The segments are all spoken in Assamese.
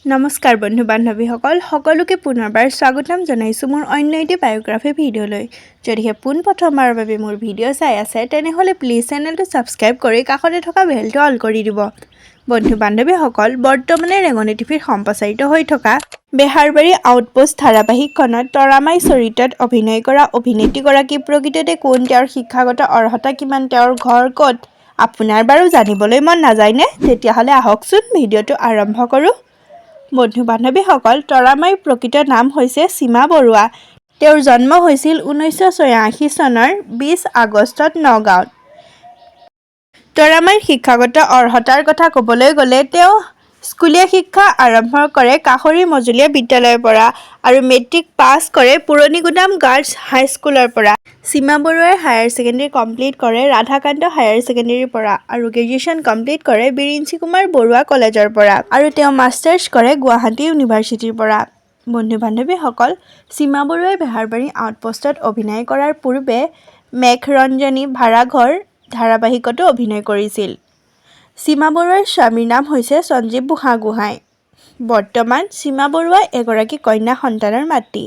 নমস্কাৰ বন্ধু বান্ধৱীসকল, সকলোকে পুনৰবাৰ স্বাগতম জনাইছোঁ মোৰ অন্য এটি বায়'গ্ৰাফী ভিডিঅ'লৈ। যদিহে পোনপ্ৰথমবাৰৰ বাবে মোৰ ভিডিঅ' চাই আছে, তেনেহ'লে প্লিজ চেনেলটো ছাবস্ক্ৰাইব কৰি কাষতে থকা বেলটো অল কৰি দিব। বন্ধু বান্ধৱীসকল, বৰ্তমানে ৰেঙনি টিভিত সম্প্ৰচাৰিত হৈ থকা বেহাৰবাৰী আউটপোষ্ট ধাৰাবাহিকখনত তৰামাই চৰিত্ৰত অভিনয় কৰা অভিনেত্ৰীগৰাকী প্ৰকৃততে কোন, তেওঁৰ শিক্ষাগত অৰ্হতা কিমান, তেওঁৰ ঘৰ ক'ত, আপোনাৰ বাৰু জানিবলৈ মন নাযায়নে? তেতিয়াহ'লে আহকচোন, ভিডিঅ'টো আৰম্ভ কৰোঁ। বন্ধু বান্ধৱীসকল, তৰামাইৰ প্ৰকৃত নাম হৈছে সীমা বৰুৱা। তেওঁৰ জন্ম হৈছিল 1986 চনৰ 20 আগষ্টত নগাঁৱত। তৰামাইৰ শিক্ষাগত অৰ্হতাৰ কথা ক'বলৈ গ'লে, তেওঁ স্কুলীয়া শিক্ষা আৰম্ভ কৰে কাষৰী মজলীয়া বিদ্যালয়ৰ পৰা আৰু মেট্ৰিক পাছ কৰে পুৰণিগুদাম গাৰ্লছ হাইস্কুলৰ পৰা। সীমা বৰুৱাই হায়াৰ ছেকেণ্ডেৰী কমপ্লিট কৰে ৰাধাকান্ত হায়াৰ ছেকেণ্ডেৰীৰ পৰা আৰু গ্ৰেজুৱেশ্যন কমপ্লিট কৰে বিৰিঞ্চি কুমাৰ বৰুৱা কলেজৰ পৰা আৰু তেওঁ মাষ্টাৰ্ছ কৰে গুৱাহাটী ইউনিভাৰ্চিটিৰ পৰা। বন্ধু বান্ধৱীসকল, সীমা বৰুৱাই বেহাৰবাৰী আউটপোষ্টত অভিনয় কৰাৰ পূৰ্বে মেঘৰঞ্জনী ভাড়াঘৰ ধাৰাবাহিকতো অভিনয় কৰিছিল। সীমা বৰুৱাৰ স্বামীৰ নাম হৈছে সঞ্জীৱ বুঢ়াগোহাঁই। বৰ্তমান সীমা বৰুৱা এগৰাকী কন্যা সন্তানৰ মাতৃ।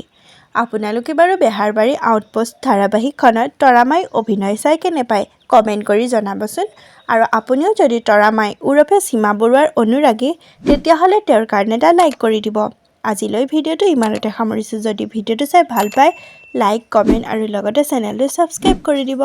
আপোনালোকে বাৰু বেহাৰবাৰী আউটপোষ্ট ধাৰাবাহিকখনত তৰামাই অভিনয় চাই কেনে পায়, কমেণ্ট কৰি জনাবচোন। আৰু আপুনিও যদি তৰামাই ওৰফে সীমা বৰুৱাৰ অনুৰাগী, তেতিয়াহ'লে তেওঁৰ কাৰণে এটা লাইক কৰি দিব। আজিলৈ ভিডিঅ'টো ইমানতে সামৰিছোঁ। যদি ভিডিঅ'টো চাই ভাল পায়, লাইক, কমেণ্ট আৰু লগতে চেনেলটো ছাবস্ক্ৰাইব কৰি দিব।